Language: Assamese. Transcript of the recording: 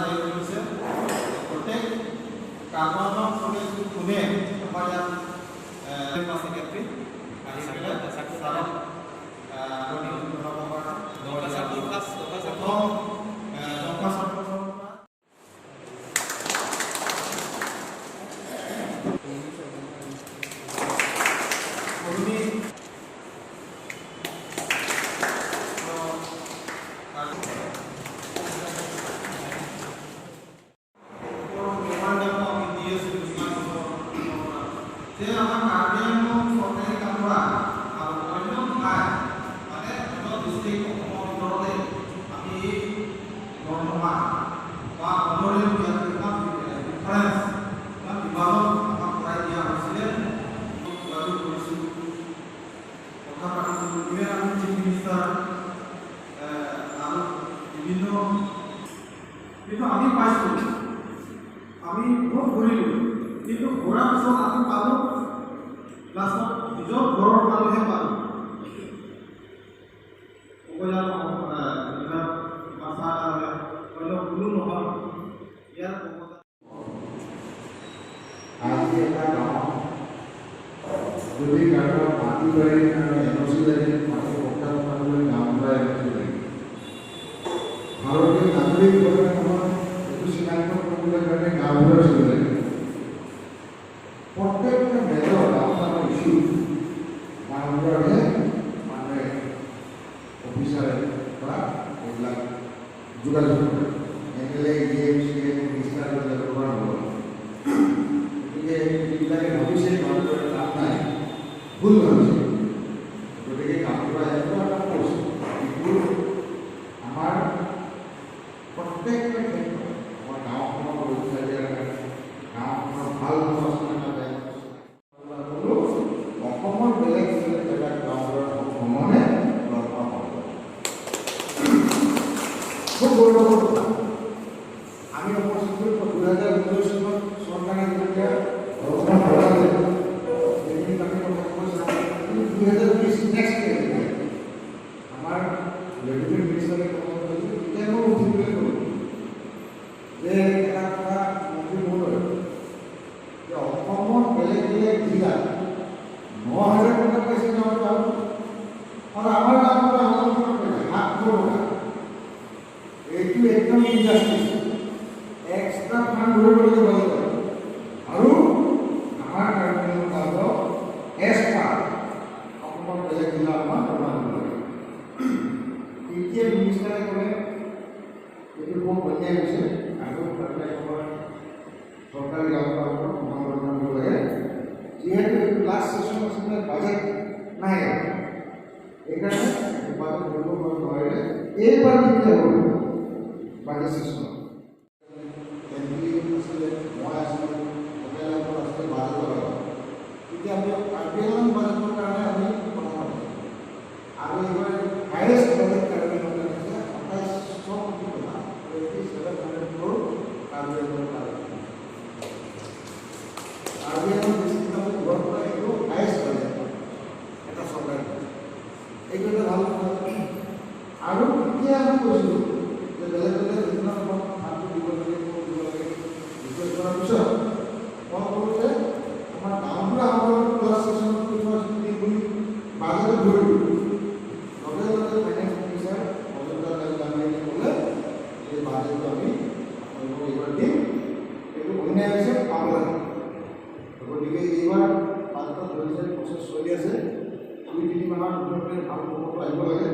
জাৰি কৰিছে। প্ৰত্যেক কাৰ্বনৰ কোনে কোনে আমাৰ ইয়াত ছেক্ৰেটাৰী আহি পেলাই ছাৰক আদৰণি জনাবৰ কাৰণে প্ৰথম টংকা চাপৰৰ পৰা অৰুণী মেমৰেণ্ডামো আমি দি আছিলোঁ ইমান বছৰৰ পৰা যে আমাৰ কাৰ্বি আংলং চৰকাৰী গাঁওবুঢ়া আৰু অন্য ঠাই, মানে অন্য ডিষ্ট্ৰিক্ট অসমৰ ভিতৰতে আমি এই দৰমহা বা অনৰেল দিয়াটো ইমান ডিফাৰেঞ্চ, ইমান বিভাজন আমাক কৰাই দিয়া হৈছিলে। যোগাযোগ কৰিছিলোঁ, কথা পাতিছিলোঁ, ইভেন আমি চিফ মিনিষ্টাৰ আৰু বিভিন্ন, কিন্তু আমি পাইছোঁ, আমি বহুত ঘূৰিলোঁ, কিন্তু ঘূৰাৰ পিছত আমি পালোঁ লাষ্টত নিজৰ ঘৰৰ মানুহে পালোঁ। কোকৰাঝাৰ জিলাৰ আমাৰ অন্য কোনো নহয় ইয়াৰ আজি এটা গাঁৱত যদি কাৰোবাৰ মাটি বাৰীৰ কাৰণে এন অ' চি লাগে, মাটি পট্টা বনাবলৈ গাঁওবুঢ়া এন অ' চি লাগে, ভাৰতীয় নাগৰিক হয় নে নহয় এইটো চিনাক্ত কৰিবলৈ কাৰণে গাঁওবুঢ়াৰ চহী লাগে। প্ৰত্যেকটা মেজৰ ডাঙৰ ডাঙৰ ইছ্যু গাঁওবুঢ়াৰহে মানুহে অফিচাৰে বা এইবিলাক যোগাযোগ কৰে। M L A, D M, C M, minister এইবিলাকৰ পৰা নহয়। গতিকে যিবিলাকে ভাবিছে গাঁওবুঢ়াৰ কাম নাই, ভুল ভাবিছে। গতিকে গাঁওবুঢ়া এনেকুৱা এটা প'ষ্ট যিটো আমাৰ প্ৰত্যেকটা ক্ষেত্ৰত আমাৰ গাঁওখনক সুৰক্ষা দিয়াৰ কাৰণে, গাঁওখনৰ ভাল মানুহ আছে নে বেয়া মানুহ, অসমৰ বেলেগ বেলেগ জেগাত গাঁওবুঢ়াৰ সমানে দৰমহা পাব। খুব গৌৰৱৰ কথা। আমি অৱশ্যে 2019 চনত চৰকাৰে যেতিয়া দৰমহা বঢ়ালে, সেইখিনি আমি কথা ক'ব চাওঁ, কিন্তু 2020 নেক্সট ইয়েৰ আমাৰ ৰেভিনিউ মিনিষ্টাৰে কথা কৈছিল, তেতিয়া মই উঠি পেলাই ক'লোঁ যে এটা কথা মন্ত্ৰী মহোদয়, যে অসমত বেলেগ বেলেগ জিলাত 9,000 টকা পাইছে গাঁৱৰ আৰু আমাৰ গাঁৱৰ 1000 টকা পাইছে, 700 টকা। এইটো একদম ইনজাষ্টিছ। এক্সট্ৰা ফাণ্ড ধৰিব লাগে বাজেটত আৰু আমাৰ কাৰ্বি আংলং গাঁৱত এজ পাৰ অসমৰ বেলেগ জিলা আমাৰ দৰমহা দিব লাগে। তেতিয়া মিনিষ্টাৰে ক'লে এইটো খুব অন্যায় হৈছে আৰু কাৰ্বি আংলঙৰ চৰকাৰী গাঁওবুঢ়াসকলক সমান দৰমহা দিব লাগে। যিহেতু এইটো লাষ্ট ছেশ্যন আছিলে, বাজেট নাই আৰু সেইকাৰণে বাজেট ধৰিব নোৱাৰিলে। এইবাৰ কেতিয়া হ'ল বাজেট ছেশ্যনত এম পি আছিলে, মই আছিলোঁ, এম এল এ আছিলে, বাজেটৰ লগত তেতিয়া আমি কাৰ্বি আংলং বাজেটৰ কাৰণে আমি কথা পাতিছিলোঁ আৰু এইবাৰ হায়েষ্ট বাজেট কাৰ্বি আংলঙত আছে, 2700 কোটি টকা, 2700 ক্ৰ'ৰ কাৰ্বি আংলঙৰ কাৰণে। কাৰ্বি আংলং ডিষ্ট্ৰিক্ট আমি ঘৰৰ পৰা এইটো হায়েষ্ট বাজেট এটা চৰকাৰী, এইটো এটা ভাল কথা। আৰু তেতিয়া আমি কৈছিলোঁ যে বেলেগ বেলেগ বিভিন্ন আমাক ফাণ্ডটো দিব লাগে, ক'ত দিব লাগে ৰিকুৱেষ্ট কৰাৰ পিছত মই ক'লোঁ যে আমাৰ গাঁওবুঢ়াসকলক ক্লাছ ছেশ্যনত কৈ থোৱা আছিল দিম বুলি, বাজেটত ধৰিলোঁ। লগে লগে ফাইনেন্স মিনিষ্টাৰ অজন্তা নেওগ ডাঙৰীয়াই ক'লে যে বাজেটটো আমি আপোনালোকক এইবাৰ দিম, এইটো অন্যায় হৈছে, পাব লাগে। গতিকে এইবাৰ বাজেটত ধৰিছে, প্ৰচেছ চলি আছে, 2-3 মাহৰ ভিতৰতে ভাল খবৰটো আহিব লাগে।